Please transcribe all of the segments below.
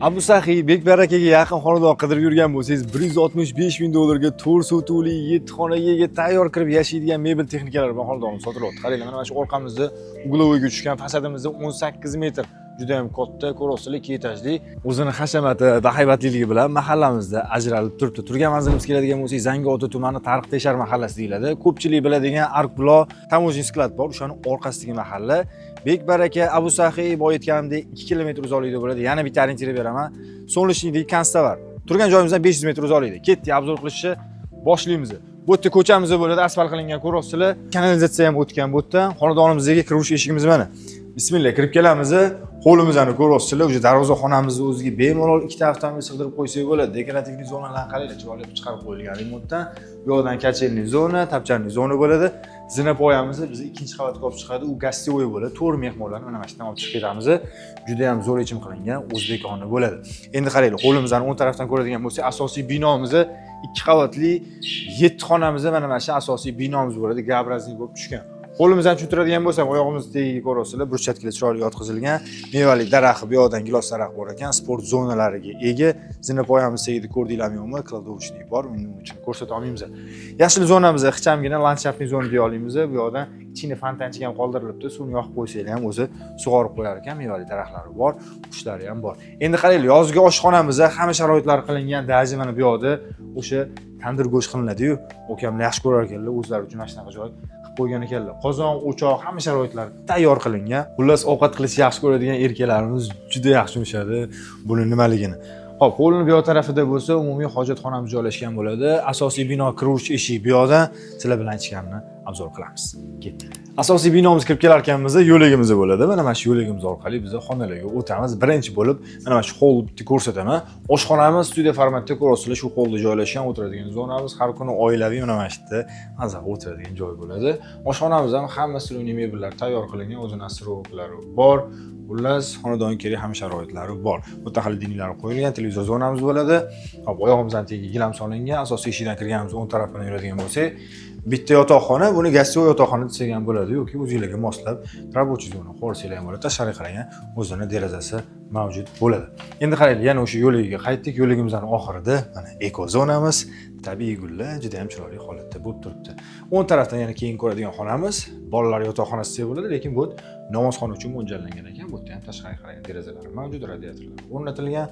Abu Saxiy, Bekbarakaga yaqin xonadon qidirib yurgan bo'lsangiz, 165 ming dollarga 4 sotixli, 7 xonaga ega, tayyor kirib yashaydigan mebel texnikalari bilan xonadonimiz sotilyapti. Qaranglar, mana shu orqamizda угловой ga tushgan fasadimizda 18 metr, juda ham katta, ko'ryapsizlar, ikki etajli, o'zini hashamati, bahaybatliligi bilan mahallamizda ajralib turibdi. Turgan manzilimizga keladigan bo'lsak, Zangiota tumani, Tariqteshar mahallasi deyiladi. Ko'pchilik biladigan Arkbuloq таможенный склад bor, o'shani orqasidagi mahalla. Bekbaraka, Abu Saxiy, boya aytganimdek, 2 kilometr uzoqlikda bo'ladi. Yana bitta ориентир beraman. Солнечный dagi Kanstavar. Turgan joyimizdan 500 metr uzoqlikda. Ketdik, обзор qilishni boshlaymiz. Bu yerda ko'chamiz bo'ladi, asfalt qilingan, ko'ryapsizlar. Kanalizatsiya ham o'tgan bu yerdan. Xonadonimizga kirish eshigimiz mana. Bismillah, kirib kelamiz. Hovlimizni ko'ryapsizlar, уже darvoza xonamizni o'ziga bemalol ikkita avtomobil sig'dirib qo'ysak bo'ladi. Декоративный zonalarni qaranglar, chiroyli qilib chiqarib qo'yilgan remontdan. Bu yoqdan качельный zona, tapchanli zona bo'ladi. Zina poyamizni bizni ikkinchi qavatga olib chiqadi. U гостевой bo'ladi. To'rt mehmonlarni mana shu yerdan olib chiqib ketamiz. Juda ham zo'r yechim qilingan o'zbekona bo'ladi. Endi qaranglar, hovlimizni o'ng tarafdan ko'radigan bo'lsak, asosiy binomizni ikki qavatli yetti xonamiz mana shu asosiy binomiz bo'ladi. Г-образный bo'lib tushgan. Hovlimizni tushuntiradigan bo'lsam, oyog'imiz tagiga ko'ryapsizlar, брусчатка lar chiroyli yotqizilgan, mevali daraxti, bu yoqdan gilos daraxt bor ekan, sport zonalariga ega. Zina poyamiz tagida ko'rdinglarmi yo'qmi, кладовочный bor, uning uchun ko'rsata olmaymiz. Yashil zonamiz ixchamgina ландшафтный zona deya olamiz. Bu yoqdan kichkina fontanchik ham qoldirilibdi, suvni yoqib qo'ysanglar ham o'zi sug'orib qo'yar ekan, mevali daraxtlari bor, qushlari ham bor. Endi qaranglar, yozgi oshxonamizda hamma sharoitlar qilingan, даже mana bu yoqda o'sha tandir go'sht qilinadi-yu, ukamlar yaxshi ko'rar ekanlar, o'zlari uchun mana shunaqa joy qilib qo'ygan ekanlar. Qozon, o'choq, hamma sharoitlar tayyor qilingan. Xullas, ovqat qilishni yaxshi ko'radigan erkaklarimiz juda yaxshi tushunishadi buni nimaligini. Xo'p, hovlini bu yoq tarafida bo'lsa umumiy hojatxonamiz joylashgan bo'ladi. Asosiy bino kiruvchi eshik bu yoqdan, sizlar bilan ichkarini обзор qilamiz. Ketdik. Asosiy binomiz kirib kelar ekanmiz, yo'lagimiz bo'ladi. Mana shu yo'lagimiz orqali biz xonalarga o'tamiz. Birinchi bo'lib mana shu holni ko'rsataman. Oshxonamiz studiya formatda, ko'rasizlar, shu holda joylashgan, o'tiradigan zonamiz, har kuni oilaviy mana shu yerda maza qilib o'tiradigan joy bo'ladi. Oshxonamiz ham hamma строение mebellar tayyor qilingan, o'zini настройка lari bor. Xullas, xonadonga kerak hamma sharoitlari bor. Bu yerda холодильник lar qo'yilgan, televizor zonamiz bo'ladi. Hop, oyog'imizdan tagiga gilam solingan. Asosiy eshikdan kirganimiz o'ng tarafidan yuradigan bo'lsak, bitta yotoqxona, buni гостевой yotoqxona desak ham bo'ladi yoki o'zinglarga moslab рабочий zona qo'rsanglar ham bo'ladi. Tashqariga qaragan o'zini derazasi mavjud bo'ladi. Endi qaraylik, yana o'sha yo'lagiga qaytdik. Yo'lagimizning oxirida mana эко zonamiz, tabiiy gullar juda ham chiroyli holatda bo'lib turibdi. O'ng tarafdan yana keyin ko'radigan xonamiz bolalar yotoqxonasi desak bo'ladi, lekin bu namozxona uchun mo'ljallangan ekan. Bu yerda ham tashqariga qaragan derazalari mavjud, radiatorlar o'rnatilgan.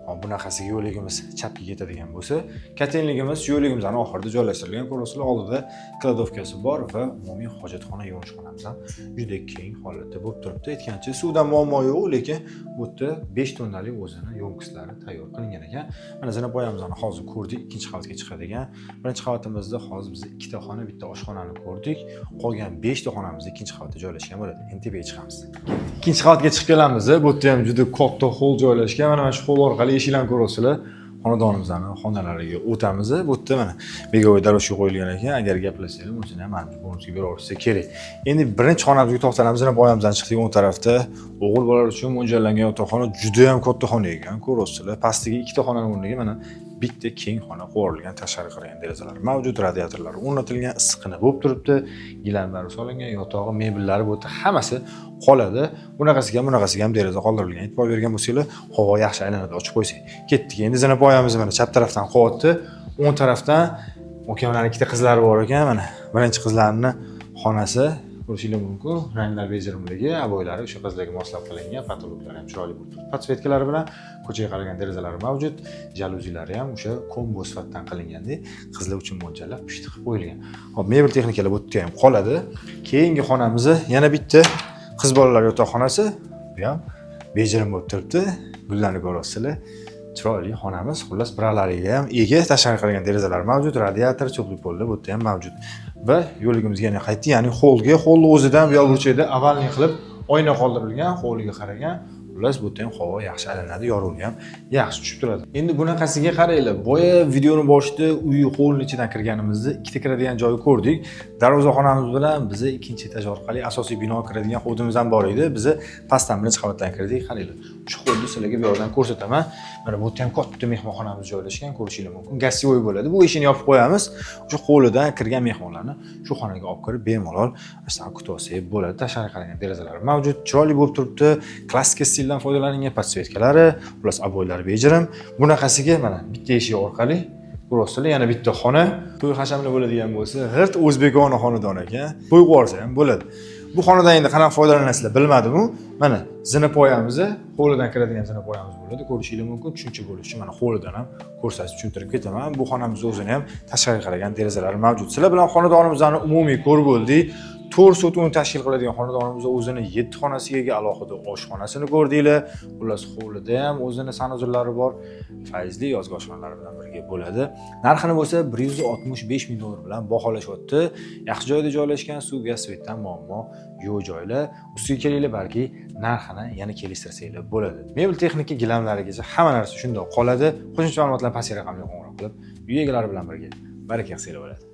Hop, bunaqasiga yo'lagimiz chapga ketadigan bo'lsa, котельник imiz yo'lagimizning oxirida joylashtirilgan. Ko'rasizlar, oldida кладовка si bor va umumiy hojatxona, yuvinishxonamiz ham juda keng holatda bo'lib turibdi. Aytgancha, suvdan muammo yo'q, lekin bu yerda 5 tonnalik o'zini ёмкость lari tayyor qilingan ekan. Mana zinapoyamizni hozir ko'rdik, ikkinchi qavatga chiqadigan. Birinchi qavatimizda hozir biz ikkita xona, bitta oshxonani ko'rdik. Qolgan 5 ta xonamiz ikkinchi qavatda joylashgan bo'ladi. Endi tepaga chiqamiz. Ikkinchi qavatga chiqib kelamiz. Bu yerda ham juda katta hol joylashgan. Mana shu hol orqali eshiklarni ko'rasizlar. Xonadonimizni xonalariga o'tamiz. Bu yerda mana беговой дорожка qo'yilgan ekan. Agar gaplashsanglar, o'zini ham mana bonusga beraversa kerak. Endi birinchi xonamizga to'xtalamiz. Zinapoyamizdan chiqdik, o'ng tarafda o'g'il bolalar uchun mo'ljallangan yotoqxona, juda ham katta xona ekan, ko'ryapsizlar. Pastiga ikkita xonani o'rniga mana bitta keng xona qo'yilgan, tashqari qaragan derazalar mavjud, radiatorlar o'rnatilgan, issiqqina bo'lib turibdi, gilamlari solingan, yotog'i, mebellari bu yerda hammasi qoladi. Bunaqasiga ham, bunaqasiga ham deraza qoldirilgan. E'tibor bergan bo'lsanglar, havo yaxshi aylanadi ochib qo'ysak. Ketdik. Endi zinapoyamiz mana chap tarafdan qolyapti. O'ng tarafdan ukamlarni ikkita qizlari bor ekan. Mana birinchi qizlarni xonasi, ko'rishinglar mumkin. Ranglar bejirimligi, обои lari o'sha qizlarga moslab qilingan, потолок lari ham chiroyli bo'lib turibdi. Подсветка lari bilan ko'chaga qaragan derazalari mavjud. Jalyuzilari ham o'sha kombo sifatdan qilinganda, qizlar uchun mo'ljallab pushti qilib qo'yilgan. Hop, mebel texnikalar bu yerda ham qoladi. Keyingi xonamiz yana bitta qiz bolalar yotoqxonasi. Bu ham bejirim bo'lib turibdi. Gullarni ko'ryapsizlar. Chiroyli xonamiz. Xullas, biralariga ham ega, tashqari qaragan derazalar mavjud, radiator, теплый пол lar bu yerda ham mavjud. Va yo'ligimizga yana qaytdik, ya'ni holga. Holni o'zidan bu yoq burchakda овальный qilib oyna qoldirilgan, hovliga qaragan. Xullas, bu yerda ham havo yaxshi aylanadi, yorug'lik ham yaxshi tushib turadi. Endi bunaqasiga qaranglar. Boya videoni boshida uy hovlini ichidan kirganimizda ikkita kiradigan joyi ko'rdik. Darvozaxonamiz bilan biza ikkinchi etaj orqali asosiy binoga kiradigan hovlimiz ham bor edi. Biza pastdan birinchi qavatdan kirdik. Qaranglar, shu hovlini sizlarga bu yoqdan ko'rsataman. Mana bu yerda ham katta mehmonxonamiz joylashgan, ko'rishinglar mumkin. Гостевой bo'ladi. Bu eshikni yopib qo'yamiz. O'sha hovlidan kirgan mehmonlarni shu xonaga olib kirib, bemalol masalan kutib olsak bo'ladi. Tashqari qaragan derazalari mavjud. Chiroyli bo'lib turibdi. Klassika stilda Stildan foydalanilgan, подсветка lari, xullas, обой lari bejirim. Bunaqasiga mana bitta eshik orqali ko'ryapsizlar, yana bitta xona. To'y hashamli bo'ladigan bo'lsa, g'irt o'zbekona xonadon ekan. To'y qilib ham bo'ladi. Bu xonadan endi qanaqa foydalanasizlar, bilmadim-u. Mana zinapoyamiz, hovlidan kiradigan zinapoyamiz bo'ladi. Ko'rishinglar mumkin. Tushuncha bo'lishi uchun mana hovlidan ham ko'rsatib tushuntirib ketaman. Bu xonamiz o'zini ham tashqariga qaragan derazalari mavjud. Sizlar bilan xonadonimizni umumiy ko'rib bo'ldik. 4 sotixni tashkil qiladigan xonadonimiz o'zini yetti xonasiga ega, alohida oshxonasini ko'rdinglar. Xullas, hovlida ham o'zini санузел lari bor, fayzli yozgi oshxonalari bilan birga bo'ladi. Narxini bo'lsa 165 ming dollar bilan baholashyapti. Yaxshi joyda joylashgan, suv, gaz, свет dan muammo yo'q joylar. Ustiga kelinglar, balki narxini yana kelishtirsanglar bo'ladi. Mebel texnika gilamlarigacha hamma narsa shundoq qoladi. Qo'shimcha ma'lumotlar pastki raqamga qo'ng'iroq qilib, uy egalari bilan birga baraka qilsanglar bo'ladi.